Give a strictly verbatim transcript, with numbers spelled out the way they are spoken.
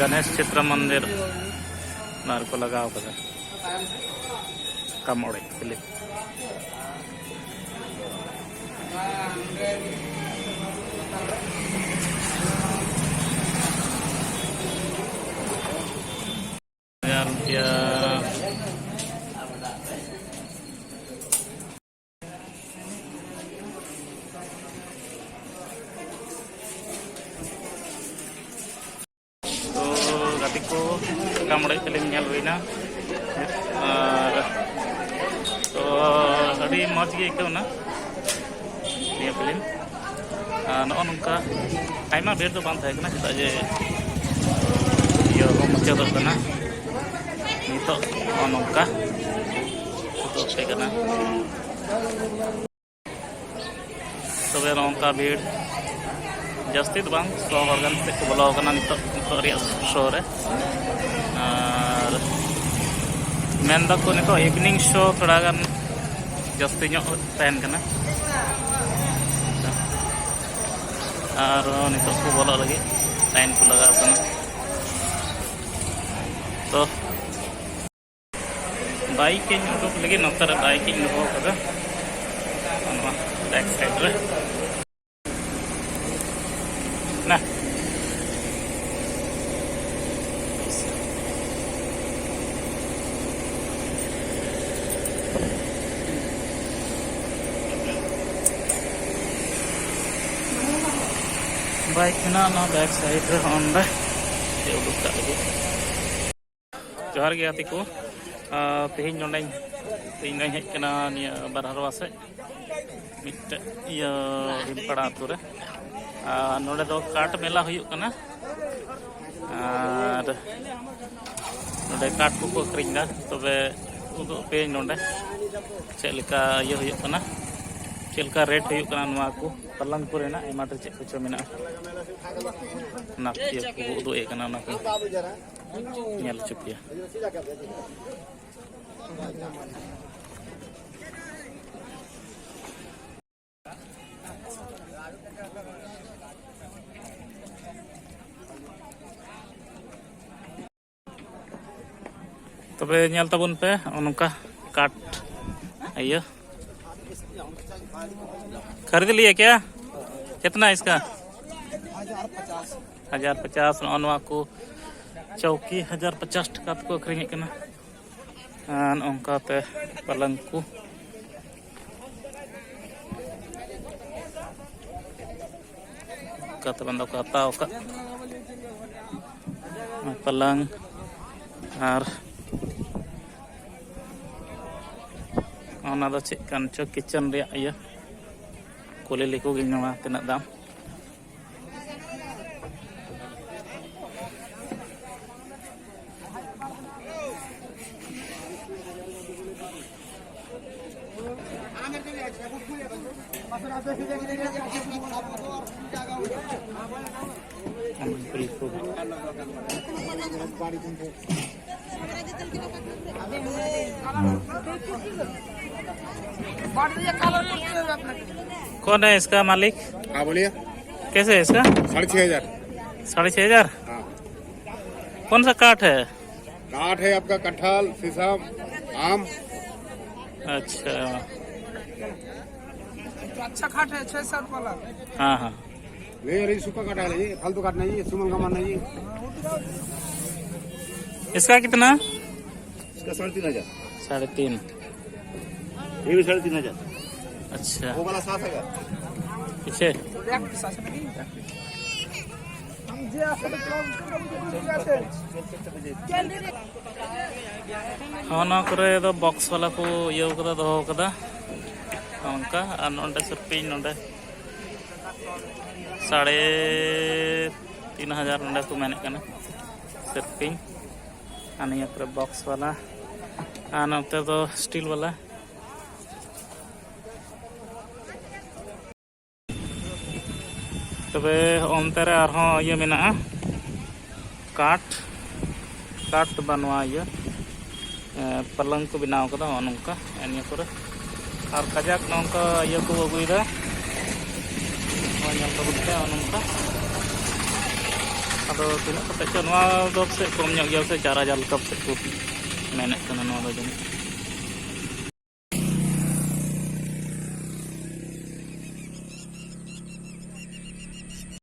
ᱜᱚᱱᱮᱥ ᱪᱤᱛᱨᱚ ᱢᱚᱱᱫᱤᱨ ᱚᱱᱟ ᱨᱮᱠᱚ ᱞᱟᱜᱟᱣ ᱠᱟᱫᱟ᱾ ᱠᱟᱢ ᱚᱲᱮᱡ ᱠᱷᱟᱹᱞᱤ᱾ ᱦᱟᱡᱟᱨ ᱨᱩᱯᱤᱭᱟ᱾ ᱛᱚ ᱜᱟᱛᱮ ᱠᱚ, ᱥᱟᱠᱟᱢ ᱚᱲᱮᱡ ᱯᱷᱤᱞᱢ ᱧᱮᱞ ᱦᱩᱭᱱᱟ᱾ ᱟᱨ ᱛᱚ ᱟᱹᱰᱤ ᱢᱚᱡᱽ ᱜᱮ ᱟᱹᱭᱠᱟᱹᱣ ᱮᱱᱟ ᱱᱤᱭᱟᱹ ᱯᱷᱤᱞᱢ᱾ ᱟᱨ ᱱᱚᱜᱼᱚ ᱱᱚᱝᱠᱟ ᱟᱭᱢᱟ ᱵᱷᱤᱲ ᱫᱚ ᱵᱟᱝ ᱛᱟᱦᱮᱸ ᱠᱟᱱᱟ, ᱪᱮᱫᱟᱜ ᱡᱮ ᱤᱭᱟᱹ ᱦᱚᱸ ᱢᱩᱪᱟᱹᱫᱚᱜ ᱠᱟᱱᱟ᱾ ᱱᱤᱛᱚᱜ ᱱᱚᱜᱼᱚ ᱱᱚᱝᱠᱟ ᱩᱫᱩᱜ ᱟᱯᱮ ᱠᱟᱱᱟ᱾ ᱛᱚᱵᱮ ᱱᱚᱝᱠᱟ ᱵᱷᱤᱲ, ᱡᱟᱹᱥᱛᱤ ᱫᱚ ᱵᱟᱝ, ᱥᱚ ᱦᱚᱲ ᱜᱟᱱ ᱛᱮ ᱠᱚ ᱵᱚᱞᱚ ᱟᱠᱟᱱᱟ ᱱᱤᱛᱚᱜ, ᱱᱤᱛᱚᱜ ᱨᱮᱭᱟᱜ ᱥᱳ ᱨᱮ᱾ ᱟᱨ ᱢᱮᱱ ᱫᱟᱠᱚ ᱱᱤᱛᱚᱜ ᱤᱵᱷᱤᱱᱤᱝ ᱥᱳ ᱛᱷᱚᱲᱟ ᱜᱟᱱ ᱡᱟᱹᱥᱛᱤ ᱧᱚᱜ ᱛᱟᱦᱮᱱ ᱠᱟᱱᱟ᱾ ᱟᱨ ᱱᱤᱛᱚᱜ ᱠᱚ ᱵᱚᱞᱚᱜ ᱞᱟᱹᱜᱤᱫ ᱞᱟᱭᱤᱱ ᱠᱚ ᱞᱟᱜᱟᱣ ᱠᱟᱱᱟ᱾ ᱛᱚ ᱵᱟᱭᱤᱠ ᱤᱧ ᱩᱰᱩᱠ ᱞᱟᱹᱜᱤᱫ, ᱱᱚᱛᱮ ᱨᱮ ᱵᱟᱭᱤᱠ ᱤᱧ ᱫᱚᱦᱚ ᱠᱟᱫᱟ ᱱᱚᱣᱟ ᱵᱮᱠ ᱥᱟᱭᱤᱰ ᱨᱮ᱾ ᱱᱟ᱾ ᱵᱟᱭᱤᱠ ᱢᱮᱱᱟᱜᱼᱟ ᱱᱚᱣᱟ ᱵᱮᱠ ᱥᱟᱭᱤᱰ ᱨᱮ, ᱦᱚᱸ ᱚᱸᱰᱮ ᱩᱰᱩᱠ ᱠᱟᱜ ᱞᱟᱹᱜᱤᱫ᱾ ᱡᱚᱦᱟᱨ ᱜᱮ ᱜᱟᱛᱮ ᱠᱚ᱾ ᱟᱨ ᱛᱮᱦᱮᱧ ᱱᱚᱰᱮᱧ, ᱛᱮᱦᱮᱧ ᱫᱚᱧ ᱦᱮᱡ ᱠᱟᱱᱟ ᱱᱤᱭᱟᱹ ᱵᱟᱨᱦᱟᱨᱣᱟ ᱥᱮᱫ, ᱢᱤᱫᱴᱮᱡ ᱤᱭᱟᱹ ᱵᱷᱤᱢᱯᱟᱲᱟ ᱟᱹᱛᱩ ᱨᱮ᱾ ᱟᱨ ᱱᱚᱰᱮ ᱫᱚ ᱠᱟᱴ ᱢᱮᱞᱟ ᱦᱩᱭᱩᱜ ᱠᱟᱱᱟ᱾ ᱟᱨ ᱱᱚᱰᱮ ᱠᱟᱴ ᱠᱚᱠᱚ ᱟᱹᱠᱷᱨᱤᱧ ᱮᱫᱟ᱾ ᱛᱚᱵᱮ ᱩᱫᱩᱜ ᱟᱯᱮᱭᱟᱹᱧ ᱱᱚᱰᱮ ᱪᱮᱫ ᱞᱮᱠᱟ ᱤᱭᱟᱹ ᱦᱩᱭᱩᱜ ᱠᱟᱱᱟ, ᱪᱮᱫ ᱞᱮᱠᱟ ᱨᱮᱴ ᱦᱩᱭᱩᱜ ᱠᱟᱱᱟ ᱱᱚᱣᱟ ᱠᱚ ᱯᱟᱞᱟᱝ ᱠᱚᱨᱮᱱᱟᱜ, ᱮᱢᱟᱱ ᱛᱮ ᱪᱮᱫ ᱠᱚᱪᱚ ᱢᱮᱱᱟᱜᱼᱟ, ᱚᱱᱟ ᱠᱚ ᱤᱭᱟᱹ ᱠᱚ ᱩᱫᱩᱜ ᱮᱫ ᱠᱟᱱᱟ, ᱚᱱᱟ ᱠᱚ ᱧᱮᱞ ᱦᱚᱪᱚ ᱯᱮᱭᱟ᱾ ᱛᱚᱵᱮ ᱧᱮᱞ ᱛᱟᱵᱚᱱ ᱯᱮ, ᱱᱚᱜᱼᱚ ᱱᱚᱝᱠᱟ ᱠᱟᱴ ᱤᱭᱟᱹ᱾ खरीद लिए क्या? कितना इसका? ᱦᱟᱡᱟᱨ ᱯᱚᱪᱟᱥ᱾ ᱱᱚᱜᱼᱚ ᱱᱚᱣᱟ ᱠᱚ ᱪᱟᱹᱣᱠᱤ ᱦᱟᱡᱟᱨ ᱯᱚᱪᱟᱥ ᱴᱟᱠᱟ ᱛᱮᱠᱚ ᱟᱹᱠᱷᱨᱤᱧᱮᱫ ᱠᱟᱱᱟ᱾ ᱟᱨ ᱱᱚᱝᱠᱟᱛᱮ ᱯᱟᱞᱟᱝ ᱠᱚ ᱚᱱᱠᱟᱛᱮ ᱵᱟᱝ ᱫᱚᱠᱚ ᱦᱟᱛᱟᱣ ᱟᱠᱟᱫ᱾ ᱯᱟᱞᱟᱝ ᱟᱨ ᱚᱱᱟ ᱫᱚ ᱪᱮᱫ ᱠᱟᱱ ᱪᱚ, ᱠᱤᱪᱮᱱ ᱨᱮᱭᱟᱜ ᱤᱭᱟᱹ᱾ ᱠᱩᱞᱤ ᱞᱮᱠᱚ ᱜᱤᱧ ᱱᱚᱣᱟ ᱛᱤᱱᱟᱹᱜ ᱫᱟᱢ᱾ कौन है इसका मालिक? हाँ, बोलिए। कैसे है इसका? साढ़े छः हज़ार। साढ़े छः हज़ार? हाँ। कौन सा काठ है? काठ है आपका कटहल, शीशम, आम। अच्छा। तो अच्छा काठ है, छः सात वाला। हाँ, हाँ। नहीं, अरे, सूखा काट है, ये फालतू काट नहीं है, सुमन का मानना ये। इसका कितना? इसका साढ़े तीन हज़ार। साढ़े तीन। ये भी साढ़े तीन हज़ार। अच्छा। वो वाला सात हज़ार। पीछे। ᱦᱚᱸ, ᱱᱚᱣᱟ ᱠᱚᱨᱮ ᱫᱚ ᱵᱚᱠᱥ ᱵᱟᱞᱟ ᱠᱚ ᱤᱭᱟᱹᱣ ᱠᱟᱫᱟ, ᱫᱚᱦᱚ ᱠᱟᱫᱟ᱾ ᱚᱱᱠᱟ, ᱟᱨ ᱱᱚᱰᱮ ᱥᱤᱨᱯᱤᱧ, ᱱᱚᱰᱮ ᱥᱟᱲᱮ ᱛᱤᱱ ᱦᱟᱡᱟᱨ ᱱᱚᱰᱮ ᱠᱚ ᱢᱮᱱᱮᱫ ᱠᱟᱱᱟ ᱥᱤᱨᱯᱤᱧ᱾ ᱟᱨ ᱱᱤᱭᱟᱹ ᱠᱚᱨᱮ ᱵᱚᱠᱥ ᱵᱟᱞᱟ, ᱟᱨ ᱱᱚᱛᱮ ᱫᱚ ᱥᱴᱤᱞ ᱵᱟᱞᱟ᱾ ᱛᱚᱵᱮ ᱚᱱᱛᱮ ᱨᱮ ᱟᱨᱦᱚᱸ ᱤᱭᱟᱹ ᱢᱮᱱᱟᱜᱼᱟ, ᱠᱟᱴ, ᱠᱟᱴ ᱵᱟ ᱱᱚᱣᱟ ᱤᱭᱟᱹ, ᱮ, ᱯᱟᱞᱟᱝ ᱠᱚ ᱵᱮᱱᱟᱣ ᱠᱟᱫᱟ, ᱦᱚᱸᱜᱼᱚ ᱱᱚᱝᱠᱟ ᱱᱤᱭᱟᱹ ᱠᱚᱨᱮ᱾ ᱟᱨ ᱠᱟᱡᱟᱠ ᱱᱚᱝᱠᱟ ᱤᱭᱟᱹ ᱠᱚ ᱟᱹᱜᱩᱭᱮᱫᱟ, ᱱᱚᱣᱟ ᱧᱮᱞ ᱛᱟᱵᱚᱱ ᱯᱮ, ᱦᱚᱸᱜᱼᱚ ᱱᱚᱝᱠᱟ᱾ ᱟᱫᱚ ᱛᱤᱱᱟᱹᱜ ᱠᱟᱛᱮ ᱪᱚ? ᱱᱚᱣᱟ ᱫᱚ ᱯᱟᱥᱮᱡ ᱠᱚᱢ ᱧᱚᱜ ᱜᱮᱭᱟ, ᱥᱮ ᱪᱟᱨ ᱦᱟᱡᱟᱨ ᱞᱮᱠᱟ ᱯᱟᱥᱮᱡ ᱠᱚ ᱢᱮᱱᱮᱫ ᱠᱟᱱᱟ ᱱᱚᱣᱟ ᱫᱚ ᱡᱟᱹᱱᱤᱡ᱾